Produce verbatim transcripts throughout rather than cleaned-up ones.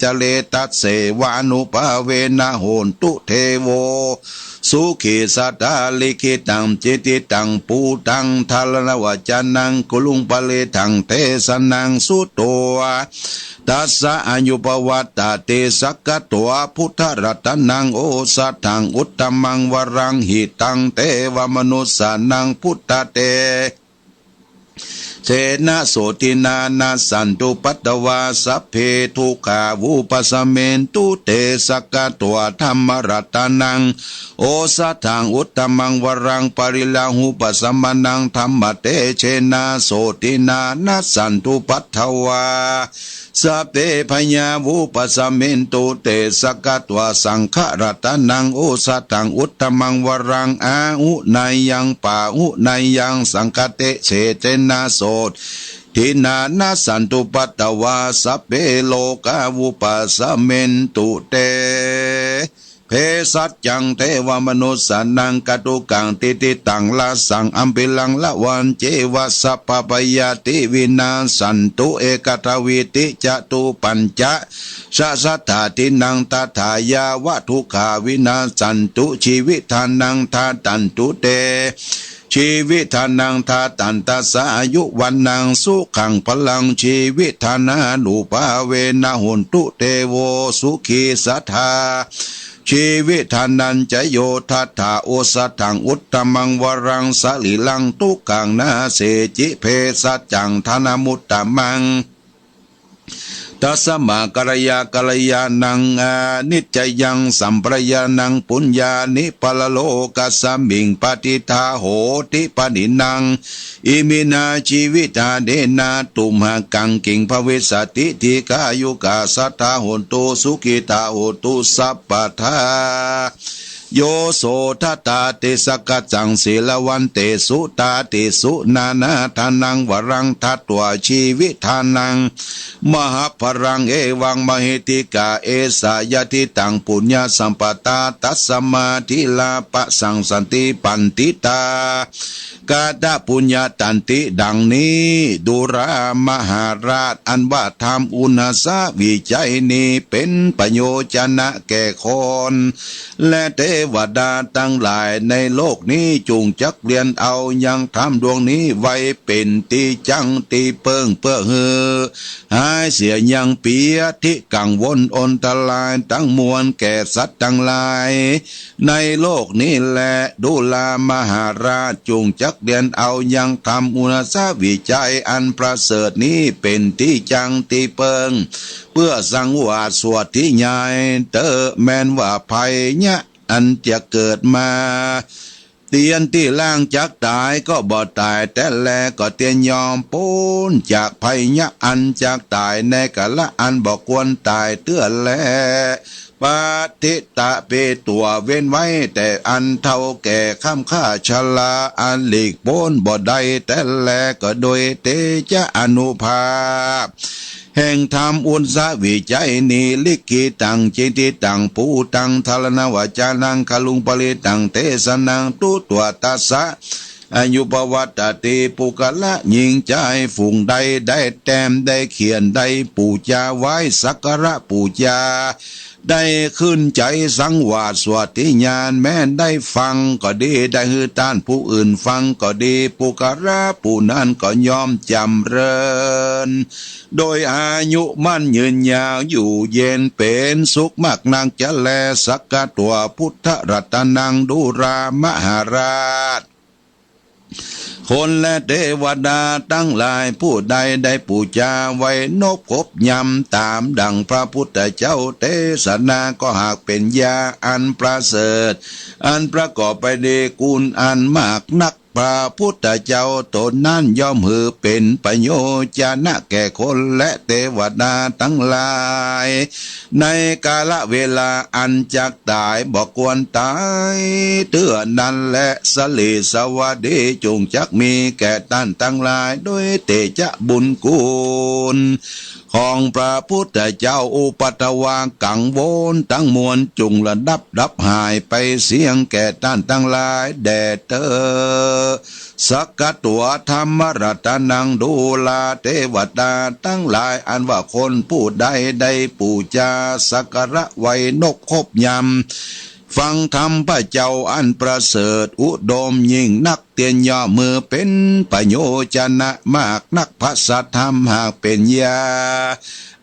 จเร ตัสเสวานุภาเวนะ โหนตุ เทโว สุขี สัตถา ลิขิตัง จิติตัง ปุตตัง ฐานะวัจจานัง กุรุง ปริตถัง เตสะนัง สุโต ตัสสะ อายุ ปวัตตะติ สักขะตวา พุทธะรัตะนัง โอสะถัง อุตตะมัง วะรัง หิตัง เตวะมะนุสสานัง พุทธะเต เสนะ โสตินา นะสสันตุ ปัตตะวา สัพเพ ทุกขา วุปัสสะเมนตุ เต สักขะตวา ธัมมะรัตะนัง โอสะถัง อุตตะมัง วะรัง ปะริลาหุปัสสะมะนัง ธัมมะเตจะนะ โสตินา นะสสันตุ ปัตตะวา สัพเพ พยา วุปัสสะเมนตุ เต สักขะตวา สังฆะรัตะนัง โอสะถัง อุตตะมัง วะรัง อาหุเนยยัง ปาหุเนยยัง สังฆะเตจะนะ โสตินา นะสสันตุ ปัตตะวา สัพเพ โลกา วุปัสสะเมนตุ เต เภสัจจัง เตวะมะนุสสานัง กัตถุกกัง ติฏฐิตัง รัสสัง อัมภิรัง ละวัญเจวะ สัพพะพยาธิ วินาสสันตุ เอกัตถะวีธิ จะตุปัญจะ ชะสัตถาทินัง ตถา ยาวะ ทุกขา วินาสสันตุ ชีวิตานัง ทาตันตุ เต ชีวิตานัง ทาตันตัสสะ อายุ วัณณัง สุขัง พะลัง ชีวิตานานุภาเวนะ โหนตุ เตโว สุขี สัตถา ชีวิตานัญจะโย ทัตถา โอสะถัง อุตตะมัง วะรัง สะรีรัง ทุกขัง นาสเสจิ เภสัจจัง ทานะมุตตะมัง ตัสสะมา กัลยา กัลยาณัง อา นิจจะยัง สัมปะญาณัง ปุญญานิ ปะระโลกัสสะมิง ปะทิฏฐา โหติ ปะหนินนัง อิมินา ชีวิตาเนนะ ตุมหะกัง กิง ภะวิสสะติ ดีฆายุกา สัตถา โหนตุ สุขิตา โหนตุ สัพพะทา โย โส ทัตตาติ สักขะจัง สีลาวันติสุ ตาติสุ นานาทานัง วะรัง ทัตถา ชีวิตานัง มหะพะลัง เอวัง มะหิทธิกา เอสะ ยะทิตัง ปุญญะสัมปะทา ตัสสะมา ทีลา ปะสังสันติ ปัณฑิตา กาตะปุญญะตันติ ดังนี้ ดูรา มหาราช อันว่าธรรมอุณาสวิจัยนี้ เป๋นประโยชนะแก่คน และเตวดาตังหลายในโลกนี้ จุ่งจักเรียนเอายังธรรมดวงนี้ไว้เป๋นตี้จั้งตี้เปิ้ง เปื้อหื้อหายเสียยังเปียธิกังวลอนตรายตังมวลแก่สัตว์ตังหลาย ในโลกนี้แล ดูรา มหาราช จุ่งจักเรียนเอายังธรรมอุณาสวิจัยอันประเสริฐนี้เป๋นตี้จั้งตี้เปิ้ง เปื้อสังวาสสวัสธิญาณเต๊อะ แม้นว่าภัยเยียะอันจะเกิดมา เตียนตี้ล่างจักต๋ายก็บ่ต๋ายแต๊แล ก็เตียนยอมป๊นจากภัยเยียะอันจักต๋ายในกาละอันบ่ควรต๋ายเตื้อแล ปะทิฏฐะ เป๋นตั๋วเว้นไว้แต่อันเฒ่าแก่คล้ำคร้าชรา อันหลีกป๊นบ่ได้แต๊แล ก็โดยเตจะอานุภาพแห่งธรรมอุณาสวิจัยนี้ ลิขิตัง จิติตัง ปุตตัง ฐานะวัจจานัง กรุง ปริตถัง เตสะนัง สุโต ตัสสะ อายุ ปวัตตะติ ปุคคละ ญิงจายฝูงใดได้แต้มได้เขียน ได้ปู๋จาไหว้สักการะปู๋จา ได้ขึ้นใจ๋สังวาสสวัสธิญาณ แม้นได้ฟังก็ดี ได้หื้อต้านผู้อื่นฟังก็ดี ปุคคละผู้นั้นก็ย่อมจ๋ำเริญ โดยอายุมั่นยืนยาวอยู่เย็นเป๋นสุขมากนักจะแล สักขะตวา พุทธะรัตะนัง ดูรา มหาราช คนและเตวดาตังหลาย ผู้ใดได้ปู๋จาไหว้นบขบยำต๋ามดั่งพระพุทธเจ้าเตสนา ก็หากเป๋นยาอันประเสริฐ อันประกอบไปด้วยกุณอันมากนัก พระพุทธเจ้าต๋นนั้นย่อมหื้อเป๋นประโยชนะแก่คนและเตวดาตังหลาย ในกาละเวลาอันจักต๋าย บ่ควรต๋ายเตื้อนั้นแล สะหลีสวัสดีจุ่งจักมีแก่ต้านตังหลาย โดยเตจะบุญกุศล ของพระพุทธเจ้า อุปัทวะกังวลตังมวลจุ่งละดับดับหายไปเสี้ยงแก่ต้านตังหลายแด่เต๊อะ สักขะตั๋วธัมมะรัตนัง ดูราเตวดาตังหลาย อันว่าคนผู้ใดได้ปู๋จาสักการะไหว้นบคบยำ ฟังธรรมพระเจ้าอันประเสริฐอุดมยิ่งนัก เตียนย่อมหื้อเป๋นประโยชนะมากนัก พระสัทธรรมหากเป๋นยา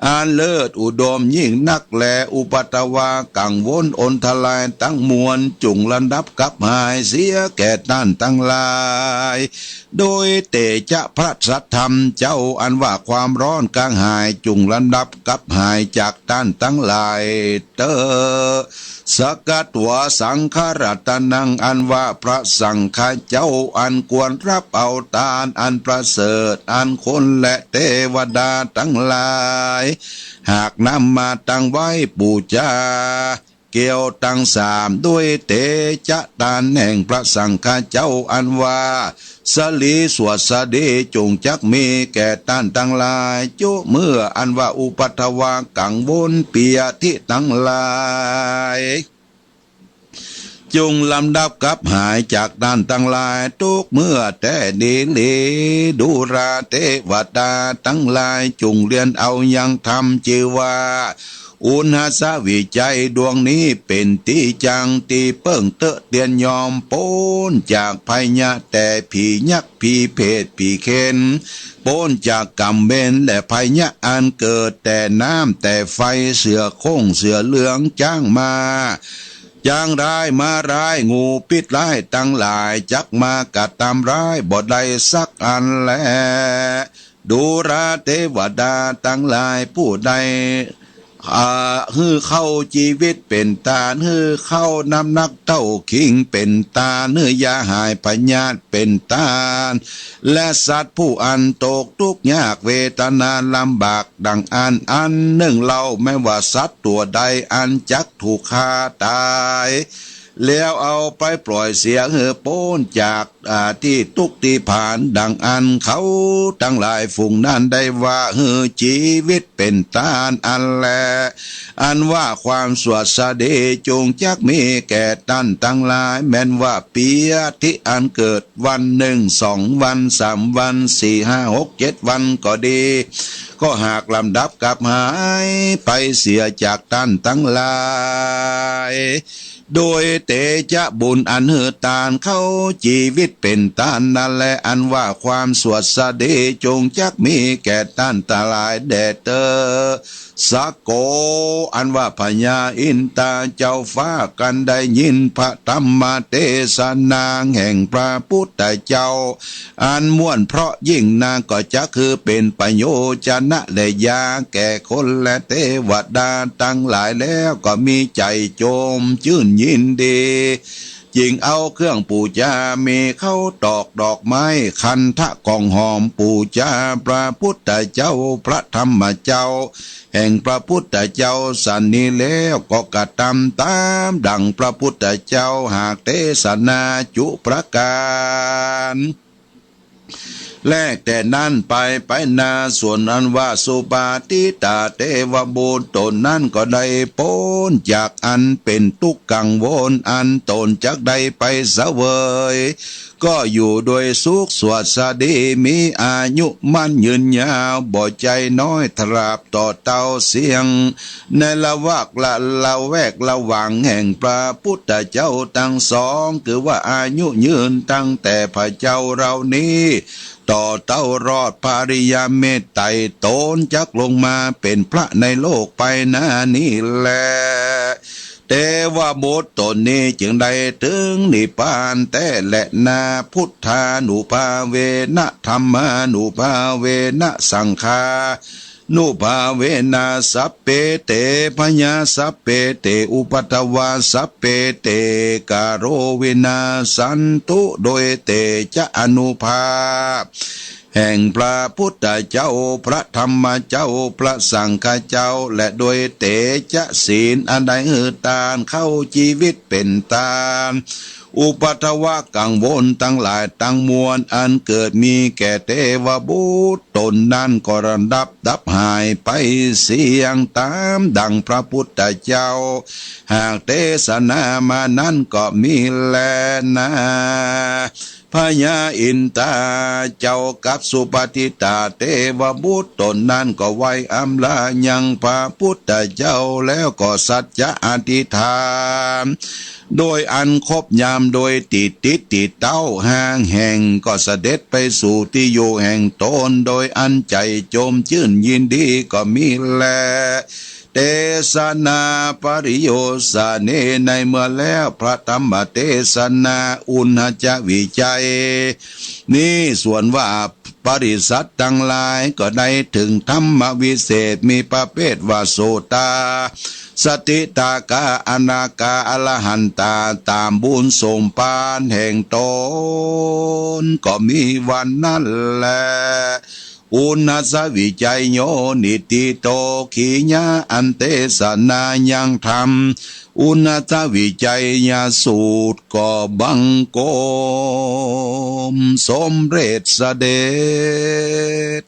อันเลิศอุดมยิ่งนักแล อุปัทวะกังวลอนทรายตังมวลจุ่งละดับกับหายเสียแก่ต้านตังหลาย โดยเตจะพระสัทธรรมเจ้า อันว่าความร้อนกระหายจุ่งละดับกับหายจากต้านตังหลายเต๊อะ สักขะตั๋วสังฆะรัตนัง อันว่าพระสังฆะเจ้าอันควรฮับเอาตานอันประเสริฐ อันคนและเตวดาตังหลายหากนำมาตั้งไว้ปู๋จา เกี่ยวตังสาม โดยเตจะตานแห่งพระสังฆะเจ้า อันว่าสลีสวัสดีจุ่งจักมีแก่ต้านตังหลาย จุเมื่ออันว่าอุปัทวะกังวลเปียธิตังหลาย จุ่งละดับกับหายจากต้านตังหลาย ตุ๊กเมื่อแต๊ดีหลี ดูราเตวดาตังหลาย จุ่งเรียนเอายังธรรมจื้อว่า อุณหสวิจัยดวงนี้เป๋นตี้จั้งตี้เปิ้งเต๊อะ เตียนย่อมป๊นจากภัยยะแต๊ผียักษ์ ผีเปรต ผีเฆน ป๊นจากก๋รรมเวรและภัยยะอันเกิดแต๊น้ำแต๊ไฟ เสือโคร่งเสือเหลือง จ๊างม้า จ๊างร้าย ม้าร้าย งูพิษร้ายตังหลาย จักมากระตำร้ายบ่ได้สักอันแล ดูราเตวดาตังหลาย ผู้ใด อ่า หื้อเข้าจีวิตเป๋นตาน หื้อเข้าน้ำหนักเต้าขิงเป๋นตาน หื้อยาหายพยาธิเป๋นตาน และสัตว์ผู้อันตกตุ๊กข์ยากเวทนาลำบากดั่งอั้นอันนึ่งเล่า แม้ว่าสัตว์ตั๋วใดอันจักถูกฆ่าต๋าย แล้วเอาไปปล่อยเสียหื้อป๊นจาก อ่า ตี้ตุ๊กข์ตี้ผานดั่งอั้น เขาตังหลายฝูงนั้นได้ว่าหื้อจีวิตเป๋นตานอันแล อันว่าความสวัสดีจุ่งจักมีแก่ต้านตังหลาย แม้นว่าเปียธิอันเกิดวันนึ่ง สองวัน สามวัน สี่ ห้า หก เจ็ดวันก็ดี ก็หากละดับกับหายไปเสียจากต้านตังหลาย โดยเตจะบุญอันหื้อตานเข้าจีวิตเป๋นตานนั้นแล อันว่าความสวัสดีจุ่งจักมีแก่ต้านตังหลายแด่เต๊อะ สะโก อันว่าพญาอินทาเจ้าฟ้ากันได้ยินพระธรรมเตสนาแห่งพระพุทธเจ้า อันม่วนเพราะยิ่งนัก ก็จักหื้อเป๋นประโยชนะและยาแก่คนและเตวดาตังหลายแล้ว ก็มีใจ๋โจมจื้นยินดี จึ่งเอาเครื่องปู๋จา มีข้าวตอกดอกไม้ ขันธะของหอมปู๋จาพระพุทธเจ้า พระธรรมเจ้า แห่งพระพุทธเจ้าสันนี้แล้ว ก็กระตำต๋ามดั่งพระพุทธเจ้าหากเตสนาจุประก๋าน แลแต่นั้นไป ไปหน้าส่วนอันว่าสุปาทิตาเตวบุตรต๋นนั้นก็ได้ป๊นจากอันเป๋นตุ๊กข์กังวลอันต๋นจักได้ไปเสวย ก็อยู่โดยสุขสวัสดี มีอายุมั่นยืนยาว บ่ใจ้น้อย ตราบต่อเต้าเสี้ยง ในละวักละ ละแวกละหว่างแห่งพระพุทธเจ้าตังสอง คือว่าอายุยืนตั้งแต่พระเจ้าเหล่านี้ ต่อเต้ารอดพระอริยเมตไตร ต๋นจักลงมาเป๋นพระในโลกไปหน้านี้แล เตวบุตรต๋นนี้จึงได้เถิงนิพพานแต๊แลนา พุทธานุภาเวนะ ธัมมานุภาเวนะ สังฆานุภาเวนะ สัพเพเตพยา สัพเพเตอุปัทวา สัพเพเตกโรวินาสสันตุ โดยเตจะอานุภาพแห่งพระพุทธเจ้า พระธรรมเจ้า พระสังฆเจ้า และโดยเตจะศีลอันได้หื้อตานเข้าจีวิตเป๋นตาน อุปัทวะกังวลตังหลายตังมวลอันเกิดมีแก่เตวบุตรต๋นนั้นก็ระดับดับหายไปเสี้ยงต๋าม ดังพระพุทธเจ้าหากเตสนามานั้นก็มีแลนา พญาอินทาเจ้ากับสุปฏิตาเตวบุตรต๋นนั้นก็ไหว้อำลายังพระพุทธเจ้าแล้วก็สัจจะอธิษฐาน โดยอันครบยามโดยติดติดติดเต้าห้างแห่งก็เสด็จไปสู่ตี้อยู่แห่งต๋น โดยอันใจ๋จมจื้นยินดีก็มีแล เตสนาปริโยสเน ในเมื่อแล้วพระธรรมเตสนาอุณหจวิจัย นี้ส่วนว่าปริษัทตังหลายก็ได้เถิงธรรมวิเศษมีประเภทว่าโสตา สกิทาคา อนาคา อรหันตา ต๋ามบุญสมภารแห่งต๋นก็มีวันนั้นแล อุณหจวิจัยโย นิฏฐิโต ขีญา อันเตสนายังธรรม อุณหจวิจัยยสูตรก็บังคมสมเร็จเสด็จ